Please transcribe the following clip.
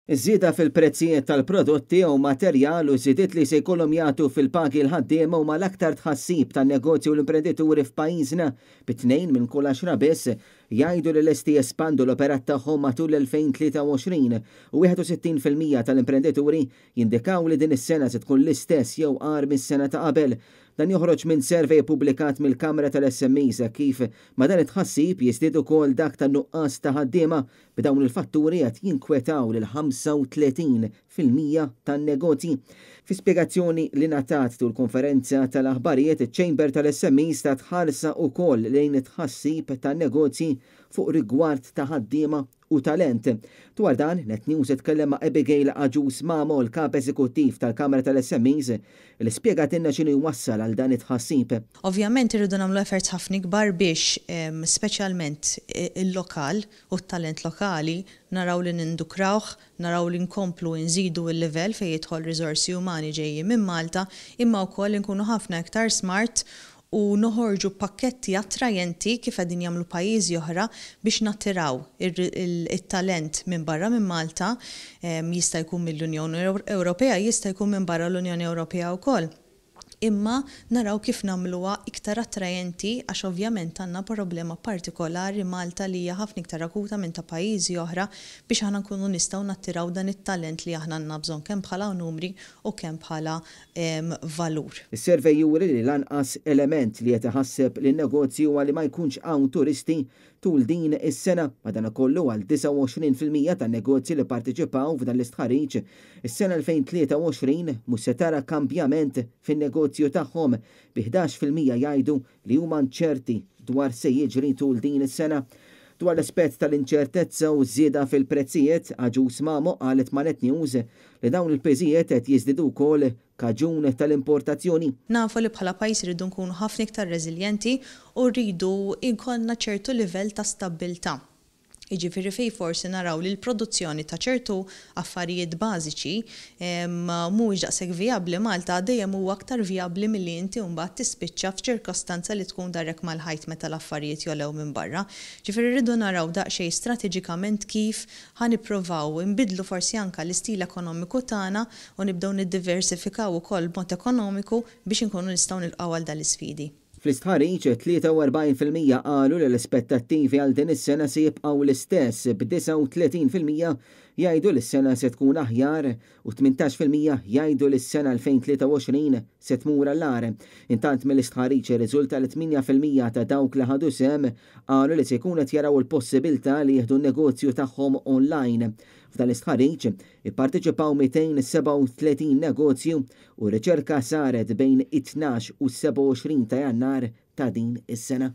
Iż-żieda fil-prezzijiet tal-prodotti u materjal u żidiet li se jkollhom jagħtu fil-pagi l-ħaddiema huma l-aktar tħassib tan-negozji u l-imprendituri f'pajjiżna, bi tnejn minn kull għaxra biss jgħidu li lesti jespandu l-operat tagħhom matul l-2023 u 61% tal-imprendituri jindikaw li din is-sena se tkun l-istess jew agħar mis-sena ta' qabel. Dan joħroġ minn survey ippubblikat mill-Kamra tal-SMEs kif ma' dan it-tħassib jiżdied ukoll dak tan-nuqqas ta' ħaddiema, b'dawn il-fatturi qed jinkwetaw lil 35% tan-negozji. Fi spjegazzjoni li ngħatat tul konferenza tal-aħbarijiet, iċ-Chamber tal-SMEs tat ħarsa ukoll lejn it-tħassib tan-negozji fuq rigward ta' ħaddiema u talent. Dwar dan, Net News tkellem ma' Abigail Agius Mamo, l-kap eżekuttiv tal-Kamra tal-SMEs, li spjegatilna x'inhu jwassal għal dan it-tħassib. Ovvjament irridu nagħmlu efforts ħafna ikbar biex speċjalment il-lokal u t-talent lokali naraw li nindukrawh, naraw li nkomplu nżidu il-livell fejn jidħol riżorsi umani ġejjin minn Malta, imma wkoll nkunu ħafna iktar smart u noħorġu pakketti attrajenti kif qegħdin jagħmlu pajjiżi oħra biex nattiraw it-talent minn barra minn Malta, jista' jkun mill-Unjoni Ewropea, jista' jkun minn barra l-Unjoni Ewropea wkoll. Imma naraw kif nagħmluha iktar attrajenti għax ovvjament għandna problema partikolari Malta li hija ħafna iktar akuta minn ta' pajjiżi oħra biex aħna nkunu nistgħu nattiraw dan it-talent li aħna għandna bżonn kemm bħala numri u kemm bħala valur. Is-survey juri li lanqas element li qed iħasseb lin-negozji huwa li ma jkunx hawn turisti tul din is-sena. Madankollu, għal 29% tan-negozji li parteċipaw f'dan l-istħarriġ, is-sena 2023 mhux se tara kambjament fin-negozju tagħhom, bi 11% jgħidu li huma inċerti dwar se jiġri tul din is-sena. Dwar l-aspett tal-inċertezza u żieda fil-prezzijiet, Agius Mamo qalet ma' Net News li dawn il-piżijiet qed jiżdiedu wkoll kaġun tal-importazzjoni. Nafu li bħala pajjiż rridu nkunu ħafna iktar reżiljenti u rridu jkollna ċertu livell ta' stabbiltà. Jiġifieri fejn forsi naraw li l-produzzjoni ta' ċertu affarijiet bażiċi mhuwiex daqshekk vijabbli Malta, dejjem huwa aktar vijabbli milli inti mbagħad tispiċċa f'ċirkostanza li tkun darek mal-ħajt meta l-affarijiet jogħlew minn barra. Ġifieri rridu naraw daqsxejn strateġikament kif ħa nippruvaw nbiddlu forsi anke l-istil ekonomiku tagħna u nibdew niddiversifikaw ukoll b'mod ekonomiku biex inkunu nistgħu nilqgħu għal dan l-isfidi. Fl-istħarriġ, 43% qalu li l-aspettattivi għal din is-sena se jibqgħu l-istess, b'39% jgħidu li s-sena se tkun aħjar u 18% jgħidu li s-sena 2023 se tmur għall-agħar. Intant, mill-istħarriġ irriżulta li 8% ta' dawk li ħadu sehem qalu li se jkun qed jaraw il-possibilità li jieħdu n-negozju tagħhom online. F'dan l-istħarriġ ipparteċipaw 237 negozju u riċerka saret bejn it-12 u 27 ta' Jannar ta' din is-sena.